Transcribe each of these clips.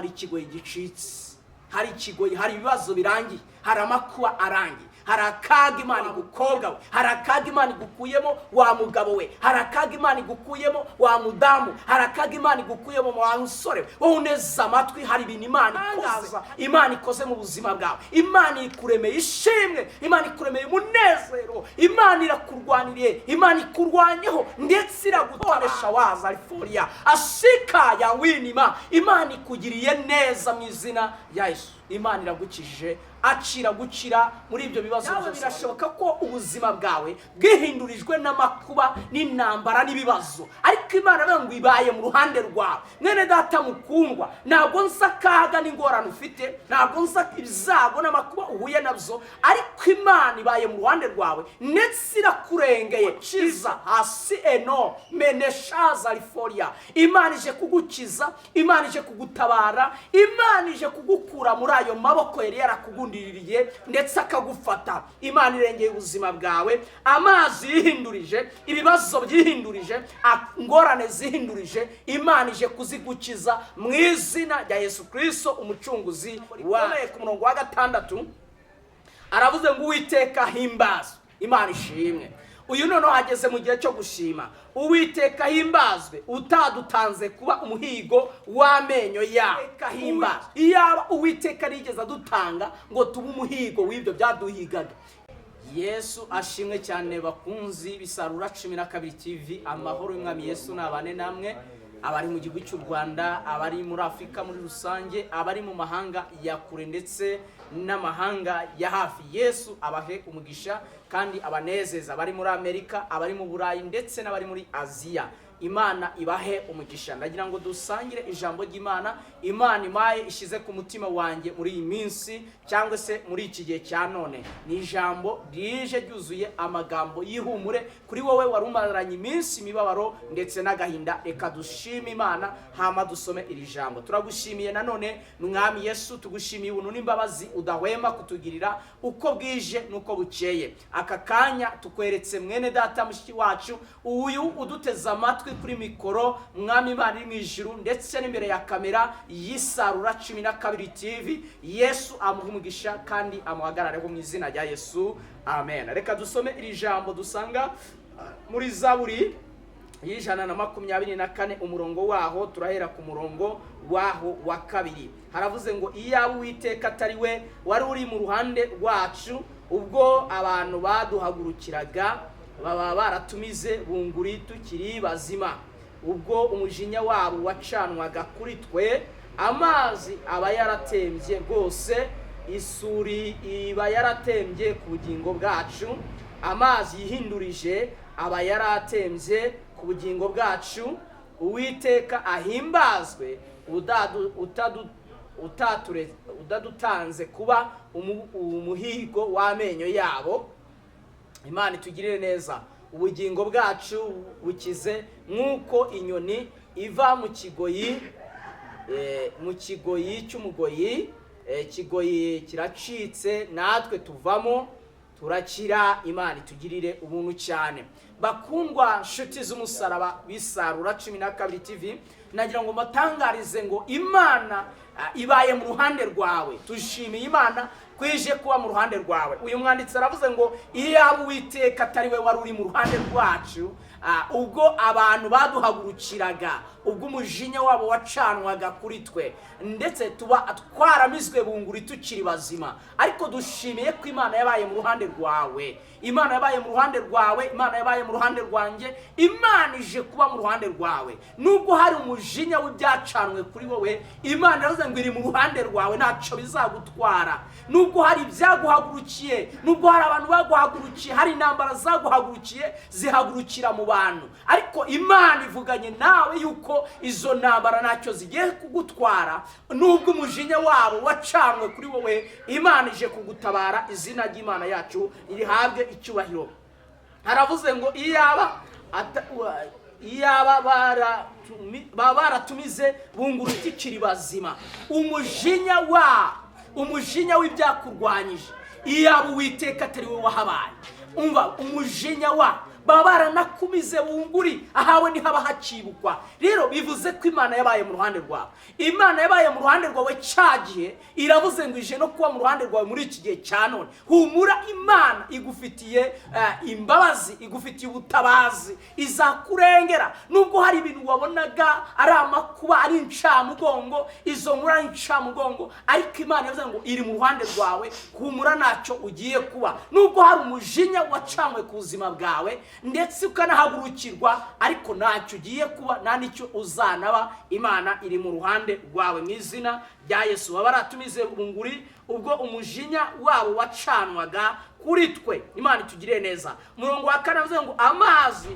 Hari ikigoyi gicitse, hari ikigoyi, hari ibibazo birangiye, hari amakuba arangiye, hari akaga Imana igukobwa we, hari akaga Imana igukuyemo wa mugabo we, hari akaga Imana igukuyemo wa mudamu, hari akaga Imana igukuyemo wa musore we. Wowe uneze amatwi, hari ibintu Imana ikoze, Imana ikoze mu buzima bwawe. Imana ikuremeye ishimwe, Imana ikuremeye umunezero, Imana irakurwaniriye, Imana ikurwanyeho ndetse iragutoresha waza alifuriya asika ya winima. Imana ikugiriye neza mu izina rya Yesu. Imana iragukijije, acira gukira muri ibyo bibazo byose. Birashoboka ko ubuzima bwawe bwihindurijwe n'amakuba n'intambara n'ibibazo, ariko Imana rero ngo ibaye mu ruhande rwawe. Mwene data mukundwa, ntabwo nzi akaga n'ingorane ufite, ntabwo nzi ibyago n'amakuba uhuye nabyo, ariko Imana ibaye mu ruhande rwawe ndetse irakurengeye. Kiza hasi eno meneshaza aliforia. Imana ije kugukiza, Imana ije kugutabara, Imana ije kugukura muri ayo maboko yari yarakugundiriye ndetse akagufata. Imana irengeye ubuzima bwawe. Amazi yihindurije, ibibazo byihindurije, ingorane zihindurije, Imana ije kuzigukiza mu izina rya Yesu Kirisito umucunguzi wawe. Ku murongo wa 6 aravuze ngo: "Uwiteka himbazwe." Imana ishimwe. Uyu noneho hageze mu gihe cyo gushima. "Uwiteka himbazwe utadutanze kuba umuhigo w'amenyo yawe." Himbazwe. Iyaba Uwiteka arigeze adutanga ngo tube umuhigo w'ibyo byaduhigaga. Yesu ashimwe cyane. Bakunzi bisarura 12 TV, amahoro y'Umwami Yesu nabane namwe, abari mu gihugu cy'u Rwanda, abari muri Afurika muri rusange, abari mu mahanga ya kure ndetse n'amahanga ya hafi. Yesu abahe umugisha kandi abanezeza. Abari muri Amerika, abari mu Burayi ndetse n'abari muri Aziya, Imana ibahe umugisha. Ndagira ngo dusangire ijambo ry'Imana Imana imaye ishyize ku mutima wanjye muri iyi minsi cyangwa se muri iki gihe cya none. Ni ijambo rije ryuzuye amagambo y'ihumure kuri wowe wari umaranye iminsi imibabaro ndetse n'agahinda. Reka dushime Imana, hama dusome iri jambo. Turagushimiye nanone, Mwami Yesu, tugushimiye ubuntu n'imbabazi udahwema kutugirira uko bwije n'uko bukeye. Aka kanya tukweretse mwene data mushiki wacu uyu uduteze amatwi kuri mikoro. Mwami Imana iri mu ijuru ndetse n'imbere ya kamera y'Isarura 12 TV, Yesu amuha umugisha kandi amuhagarareho mu izina rya Yesu, amen. Reka dusome iri jambo dusanga muri Zaburi y'124, umurongo waho turahera ku murongo waho wa 2. Haravuze ngo: "Iyaba Uwiteka atari we wari uri mu ruhande rwacu ubwo abantu baduhagurukiraga, baba baratumize bunguri tukiri bazima. Ubwo umujinya wabo wacanwaga kuri twe, amazi aba yaratembye rwose, isuri iba yaratembye ku bugingo bwacu. Amazi yihindurije aba yaratembye ku bugingo bwacu. Uwiteka ahimbazwe utadutanze kuba umuhigo w'amenyo yabo." Imana itugirire neza. Ubugingo bwacu bukize nk'uko inyoni iva mu kigoyi, mu kigoyi cy'umugoyi. Ikigoyi kiracitse, natwe tuvamo turakira. Imana itugirire ubuntu cyane. Bakundwa nshuti z'umusaraba bisarura 12 TV, nagira ngo mbatangarize ngo Imana ibaye mu ruhande rwawe. Tushimiye Imana ko ije kuba mu ruhande rwawe. Uyu mwanditsi aravuze ngo: "Iyaba Uwiteka atari we wari uri mu ruhande rwacu, ubwo abantu baduhagurukiraga, ubwo umujinya wabo wacanwaga kuri twe, ndetse tuba twaramizwe bunguri tukiri bazima." Ariko dushimiye ko Imana yabaye mu ruhande rwawe. Imana yabaye mu ruhande rwawe, Imana yabaye mu ruhande rwanjye, Imana ije kuba mu ruhande rwawe. Nubwo hari umujinya w'ibyacanwe kuri wowe, Imana iravuze ngo iri mu ruhande rwawe, ntacyo bizagutwara. Nubwo hari ibyaguhagurukiye, nubwo hari abantu baguhagurukiye, hari intambara zaguhagurukiye zihagurukira mu bantu, ariko Imana ivuganye nawe yuko izo ntambara ntacyo zigiye kugutwara. Nubwo umujinya wabo wacanwe kuri wowe, Imana ije kugutabara. Izina ry'Imana yacu rihabwe icyubahiro. Haravuze ngo: Iyaba baba baratumize bungura tukiri bazima." Umujinya w'ibyakurwanyije, iyaba Uwiteka atari we wahabaye. Umva, umujinya wa Baba baranakumize bunguri, ahawe ntihaba hacibukwa. Rero bivuze ko Imana yabaye mu ruhande rwawe. Imana yabaye mu ruhande rwawe cya gihe, iravuze ngo ije no kuba mu ruhande rwawe muri iki gihe cya none. Humura, Imana igufitiye imbabazi, igufitiye ubutabazi, izakurengera. Nubwo hari ibintu wabonaga ari amakuba, ari incamugongo, izo nkuru ari incamugongo, ariko Imana yavuze ngo iri mu ruhande rwawe. Humura, ntacyo ugiye kuba. Nubwo hari umujinya wacanywe ku buzima bwawe ndetse ukanahagurukirwa, ariko ntacyo ugiye kuba, nta n'icyo uzanaba. Imana iri mu ruhande rwawe mu izina rya Yesu. Baba baratumize bunguri ubwo umujinya wabo wacanwaga kuri twe. Imana itugiriye neza. Umurongo wa 4 avuze ngo amazi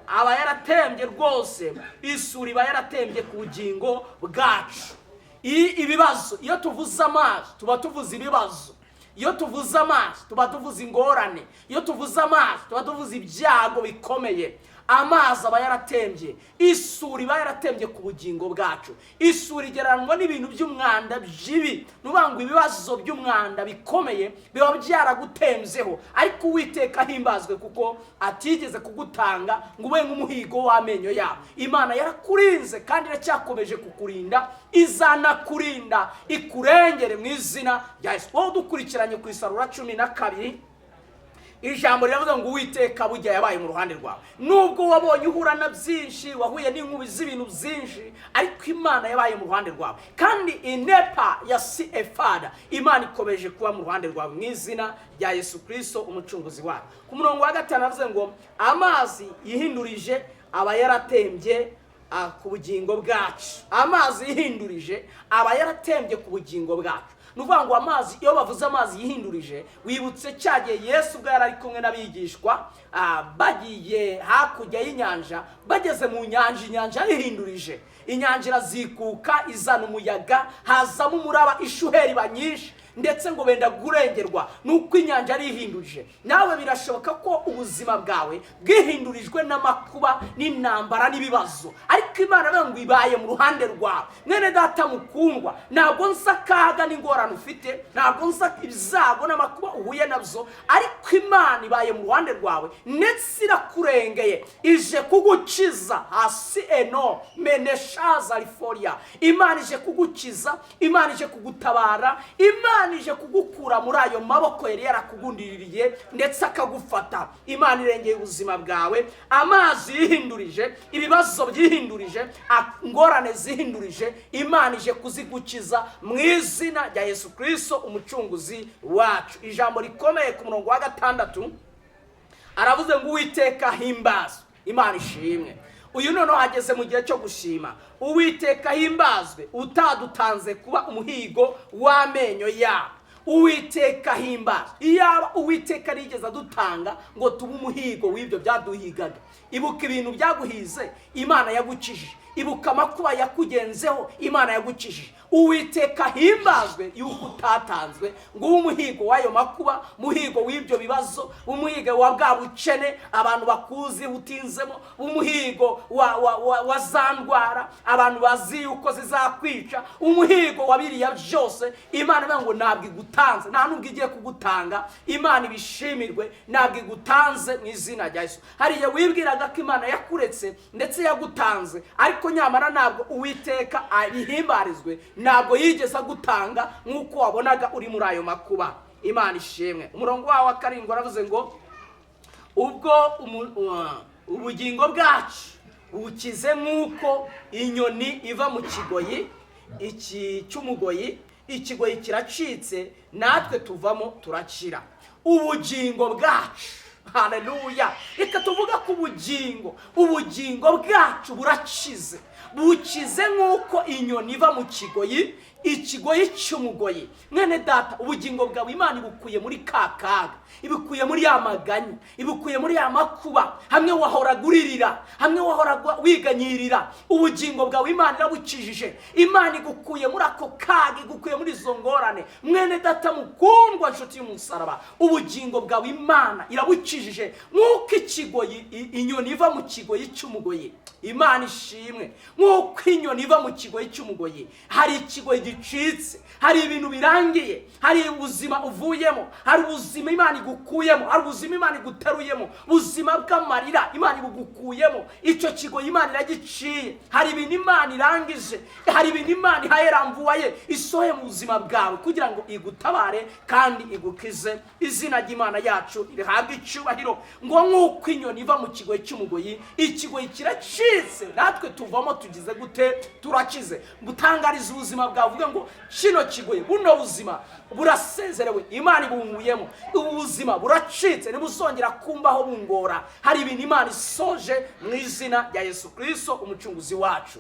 aba yaratembye rwose, isuri iba yaratembye ku bugingo bwacu. Ibibazo, iyo tuvuze amazi tuba tuvuze ibibazo, iyo tuvuze amazi tuba tuvuze ingorane, iyo tuvuze amazi tuba tuvuze ibyago bikomeye. Amazi aba yaratembye, isuri iba yaratembye ku bugingo bwacu. Isuri igereranywa n'ibintu by'umwanda by'ibi, ni ukuvuga ngo ibibazo by'umwanda bikomeye biba byaragutembyeho. Ariko Uwiteka ahimbazwe kuko atigeze kugutanga ngo ube nk'umuhigo w'amenyo yabo. Imana yarakurinze kandi iracyakomeje kukurinda, izanakurinda ikurengere mu izina rya Yesu. Wowe udukurikiranye ku Isarura 12, ijambo riravuga ngo Uwiteka burya yabaye mu ruhande rwawe. Nubwo wabonye uhura na byinshi, wahuye n'inkubi z'ibintu byinshi, ariko Imana yabaye mu ruhande rwawe. Kandi inepa ya si efada, Imana ikomeje kuba mu ruhande rwawe mu izina rya Yesu Kirisito umucunguzi wacu. Ku murongo wa 5 avuze ngo amazi yihindurije aba yaratembye ku bugingo bwacu. Amazi yihindurije aba yaratembye ku bugingo bwacu. Ni ukuvuga ngo amazi, iyo bavuze amazi yihindurije, wibutse cya gihe Yesu ubwo yari ari kumwe n'abigishwa, bagiye hakurya y'inyanja. Bageze mu nyanja, inyanja yarihindurije, inyanja irazikuka, izana umuyaga, hazamo umuraba, ishuheri iba nyinshi, ndetse ngo benda kurengerwa nuko inyanja yarihindurije. Nawe birashoboka ko ubuzima bwawe bwihindurijwe n'amakuba n'intambara n'ibibazo, ariko Imana ivuga ngo ibaye mu ruhande rwawe. Mwene data mukundwa, ntabwo nzi akaga n'ingorane ufite, ntabwo nzi ibyago n'amakuba uhuye nabyo, ariko Imana ibaye mu ruhande rwawe ndetse irakurengeye, ije kugukiza. Hasi eno meneshaza riforia, Imana ije kugukiza, Imana ije kugutabara, Imana ije kugukura muri ayo maboko yari yarakugundiriye ndetse akagufata. Imana irengeye ubuzima bwawe. Amazi yihindurije, ibibazo byihindurije, ingorane zihindurije, Imana ije kuzigukiza mu izina rya Yesu Kirisito umucunguzi wacu. Ijambo rikomeye ku murongo wa 6 aravuze ngo Uwiteka himbazwe. Imana ishimwe. Uyu noneho ageze mu gihe cyo gushima. Uwiteka himbazwe utadutanze kuba umuhigo w'amenyo yabo. Uwiteka himbazwe. Iyaba Uwiteka arigeze adutanga ngo tube umuhigo w'ibyo byaduhigaga. Ibuka ibintu byaguhize, Imana yagukijije. Ibuka amakuba yakugenzeho, Imana yagukijije. Uwiteka himbazwe yuko utatanzwe ngo ube umuhigo w'ayo makuba, umuhigo w'ibyo bibazo, umuhigo wa bwa bukene abantu bakuzi utinzemo, umuhigo wa za ndwara abantu bazi yuko zizakwica, umuhigo wa biriya byose. Imana ivuga ngo ntabwo igutanze, nta nubwo igiye kugutanga. Imana ibishimirwe, ntabwo igutanze mu izina rya Yesu. Hariya wibwiraga ko Imana yakuretse ndetse yagutanze, ariko nyamara ntabwo, Uwiteka abihimbarizwe, ntabwo yigeze agutanga nk'uko wabonaga uri muri ayo makuba. Imana ishimwe. Umurongo wawe wa 7 waravuze ngo ubwo ubugingo bwacu bukize nk'uko inyoni iva mu kigoyi iki cy'umugoyi, ikigoyi kiracitse natwe tuvamo turakira. Ubugingo bwacu, haleluya! Reka tuvuga ku bugingo. Ubugingo bwacu burakize, bukize nk'uko inyoni iva mu kigoyi, ikigoyi cy'umugoyi. Mwene data, ubugingo bwawe Imana ibukuye muri ka kaga, ibukuye muri ya maganya, ibukuye muri ya makuba, hamwe wahoraga uririra, hamwe wahoraga wiganyirira. Ubugingo bwawe Imana irabukijije. Imana igukuye muri ako kaga, igukuye muri izo ngorane. Mwene data mukundwa, nshuti y'umusaraba, ubugingo bwawe Imana irabukijije nk'uko ikigoyi, inyoni iva mu kigoyi cy'umugoyi. Imana ishimwe. Nk'uko inyoni iva mu kigoyi cy'umugoyi, hari ikigoyi gicitse, hari ibintu birangiye, hari ubuzima uvuyemo, hari ubuzima Imana igukuyemo, hari ubuzima Imana iguteruyemo, ubuzima bw'amarira Imana ibugukuyemo. Icyo kigoyi Imana iragiciye. Hari ibintu Imana irangije, hari ibintu Imana ihaye ramvuwaye isohoye mu buzima bwawe kugira ngo igutabare kandi igukize. Izina ry'Imana yacu rihabwe icyubahiro. Ngo nk'uko inyoni iva mu kigoyi cy'umugoyi, ikigoyi kiracitse, natwe tuvamo tugize gute? Turakize. Butangariza ubuzima bwawe, uvuge ngo kino kigoyi, buno buzima burasezerewe, Imana ibunguyemo, ubu buzima buracitse, ntibuzongera kumbaho bungora. Hari ibintu Imana isoje mu izina rya Yesu Kirisito umucunguzi wacu.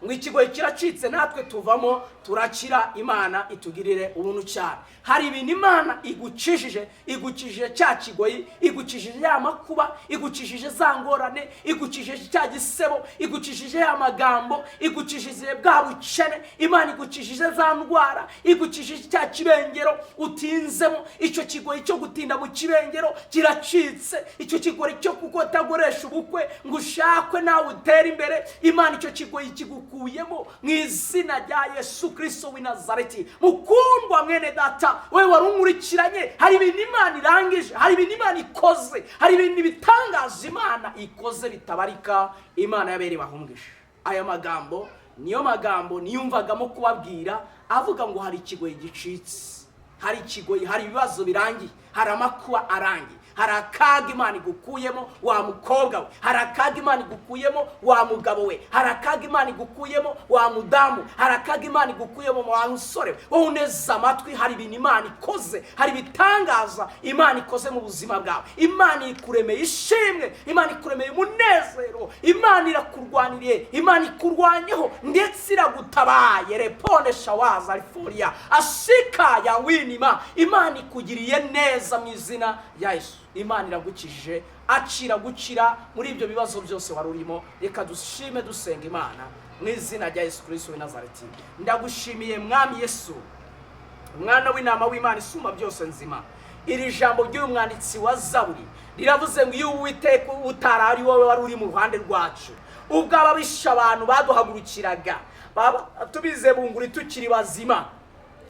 Ngo ikigoyi kiracitse, natwe tuvamo turakira. Imana itugirire ubuntu cyane. Hari ibintu Imana igukijije, igukijije cya kigoyi, igukijije ya makuba, igukijije za ngorane, igukijije cya gisebo, igukijije ya magambo, igukijije bwa bukene. Imana igukijije za ndwara, igukijije cya kibengero utinzemo. Icyo kigoyi cyo gutinda mu kibengero kiracitse. Icyo kigoyi cyo kutagoresha ubukwe ngo ushakwe nawe utere imbere, Imana icyo kigoyi kigukuyemo mu izina rya Yesu Kirisito w'i Nazareti. Mukundwa mwene data, wowe wari unkurikiranye, hari ibintu Imana irangije, hari ibintu Imana ikoze, hari ibintu bitangaza Imana ikoze bitabarika. Imana yabereye bahungisha. Aya magambo niyo magambo niyumvagamo kubabwira, avuga ngo hari ikigoyi gicitse, hari ikigoyi, hari ibibazo birangiye, hari amakuba arangiye, hari akaga Imana igukuyemo wa mukobwa we, hari akaga Imana igukuyemo wa mugabo we, hari akaga Imana igukuyemo wa mudamu, hari akaga Imana igukuyemo wa musore we. Wowe uneze amatwi, hari ibintu Imana ikoze, hari ibitangaza Imana ikoze mu buzima bwawe. Imana ikuremeye ishimwe, Imana ikuremeye umunezero, Imana irakurwaniriye, Imana ikurwanyeho ndetse iragutabaye. Repone shawaza aliforiya asika ya winima. Imana ikugiriye neza mu izina rya Yesu. Imana iragukijije, acira gukira muri ibyo bibazo byose wari urimo. Reka dushime dusenga Imana mu izina rya Yesu Kirisito w'i Nazareti. Ndagushimiye Mwami Yesu, umwana w'intama w'Imana isumba byose nzima. Iri jambo ry'uyu mwanditsi wa Zaburi riravuze ngo iyo Uwiteka utari ari wowe wari uri mu ruhande rwacu, ubwo ababisha abantu baduhagurukiraga, baba tubize bunguri tukiri bazima,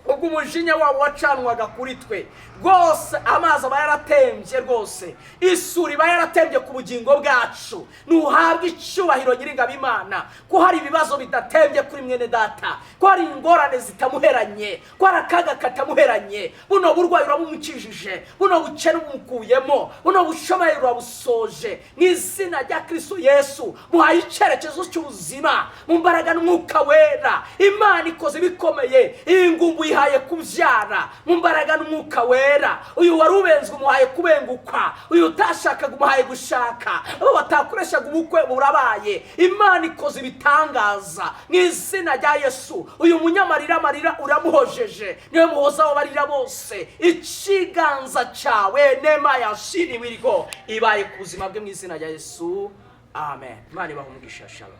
ubwo umujinya wabo wacanwaga kuri twe, rwose amazi aba yaratembye, rwose isuri iba yaratembye ku bugingo bwacu. Ntuhabwe icyubahiro Nyiringabo Imana, ko hari ibibazo bidatembye kuri mwene data, ko hari ingorane zitamuheranye, ko hari akaga katamuheranye. Buno burwayi urabumukijije, buno bukene ubumukuyemo, buno bushomeri urabusoje mu izina rya Kristo Yesu. Muhaye icyerekezo cy'ubuzima mu mbaraga n'umwuka wera. Imana ikoze ibikomeye. Iyi ngumbu uyihaye kubyara mu mbaraga n'umwuka wera. Uyu wari ubenzwe umuhaye kubengukwa, uyu utashakaga umuhaye gushaka, abo batakoreshaga ubukwe burabaye. Imana ikoze ibitangaza mu izina rya Yesu. Uyu munyamarira amarira uramuhojeje, niwe muhoza w'abarira bose. Ikiganza cyawe nema yashiriwe iriho ibaye ku buzima bwe mu izina rya Yesu, amen. Imana ibaha umugisha. Shalom.